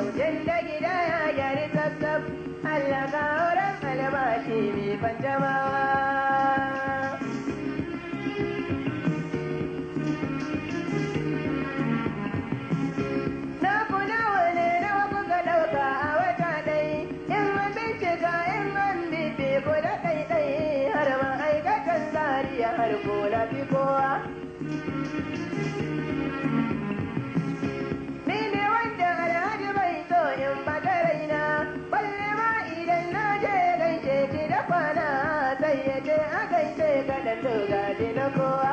kyau tun da gida ya gyari tsaf. Allah kawo ran albashi mai fantamawa. Na kula wane nawa kuka ɗauka a wata ɗai, in an bincika in an bibi ku da ɗaiɗai, har ma'aikatan Zaria har ko na fi kowa. Ni ne wanda Alhaji bai so in bata raina, balle ma idan na je gaishe shi da kwana, sai ya ce a gaishe ka ɗan dogaji na kowa.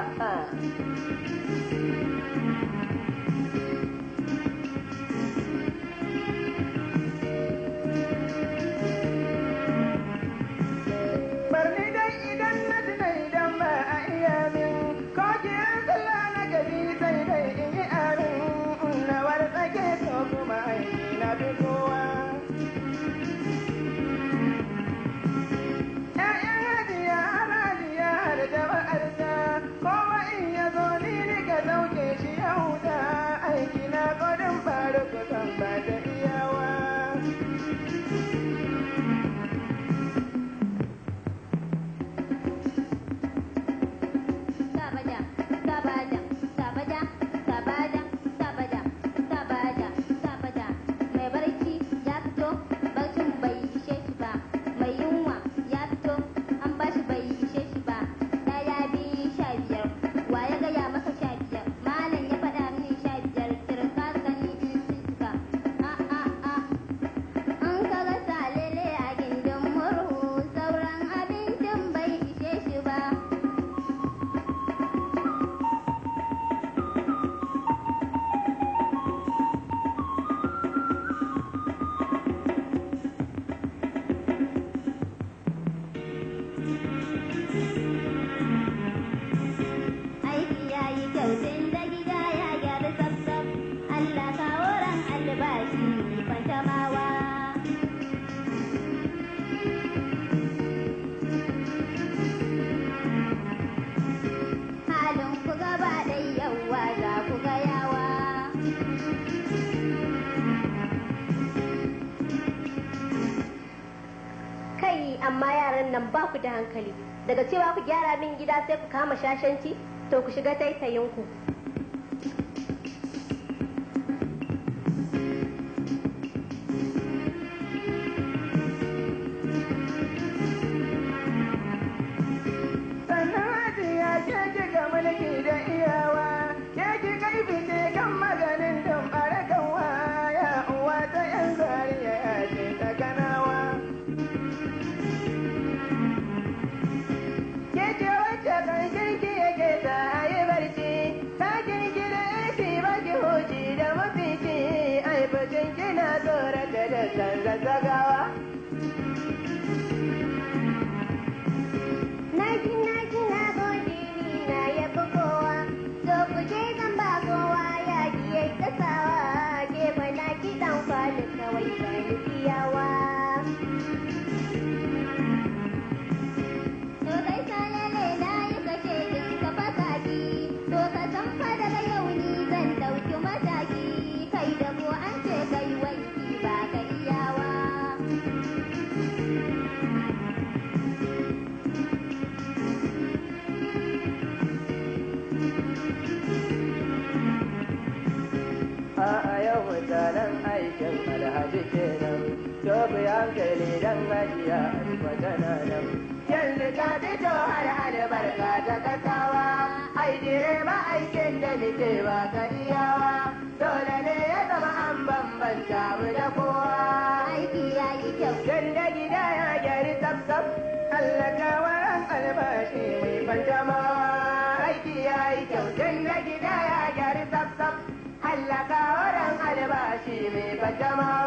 Barni dai idan na tuna idan ba a iya min, ko kiran sallah na gari sai dai in yi amin, na wartsake so kuma aiki na fi kowa. ‘Ya'yan hajiya har hajiya har jama'arta, kowa in ya zo ni nika sauke shi ya huta, aiki na kodin faru kusan ba ta iyawa. Sabaja, sabaja, sabaja, sabaja, sabaja, sabaja, sabaja. Mai barci ya fito, barcin bai ishe shi ba. Mai yunwa ya fito, an bashi bai ishe shi ba. Ɗaya biyu 15, wa ya gaya maka 15? Malam ya faɗa mini 15, kirka gani in sun cika. A a a. An kaga salele a gindin murhu, sauran abincin bai ishe shi ba. Aiki ya yi kyau tun da gida ya gyaru tsaf. Allah kawo ran albashi mai fantamawa. Halin ku gaba ɗai yauwa za ku ga yawa. Kai amma yaran nan ba ku da hankali. Daga cewa ku gyara min gida sai ku kama shashanci, to ku shiga taitayinku. Sannan hajiya ke kika mulki da iyawa, ke kika yi fice kan maganin damɓara kanwa, ya uwa ta ‘yan Zaria ya ce ta kanawa. Ke ce wacce kan kirki yake ta a yi barci, ta kirki da AC baki huci da mafici, ai bacin kina tsorata da kan zazzagawa. Naji naji na gode ni na yabi kowa, to ku je zan ba kowa ya ji yayi kasawa, ke na kiɗan kwali kawai ba ni iyawa. To kai salele na yi kashe din ka fasaki, to ka san fa daga yau ni zan ɗauki mataki, kai da ko an ce kai wanki ba ka iyawa. A'a yau mutanen aikin Alhaji kenan, to ku yi hankali dan hajiya Alfa tana nan. Yanzu ta fito har albarka ta kasawa, ai direba aikin da nike ba ka iyawa, dole ne ya zama an bambanta mu da kowa. Aiki ya yi kyau. Tun da gida ya gyari tsaf, Allah kawaran albashi mai fantamawa. Aiki ya yi kyau tun da gida ya gyari tsaf, Allah kawaran albashi mai fantamawa.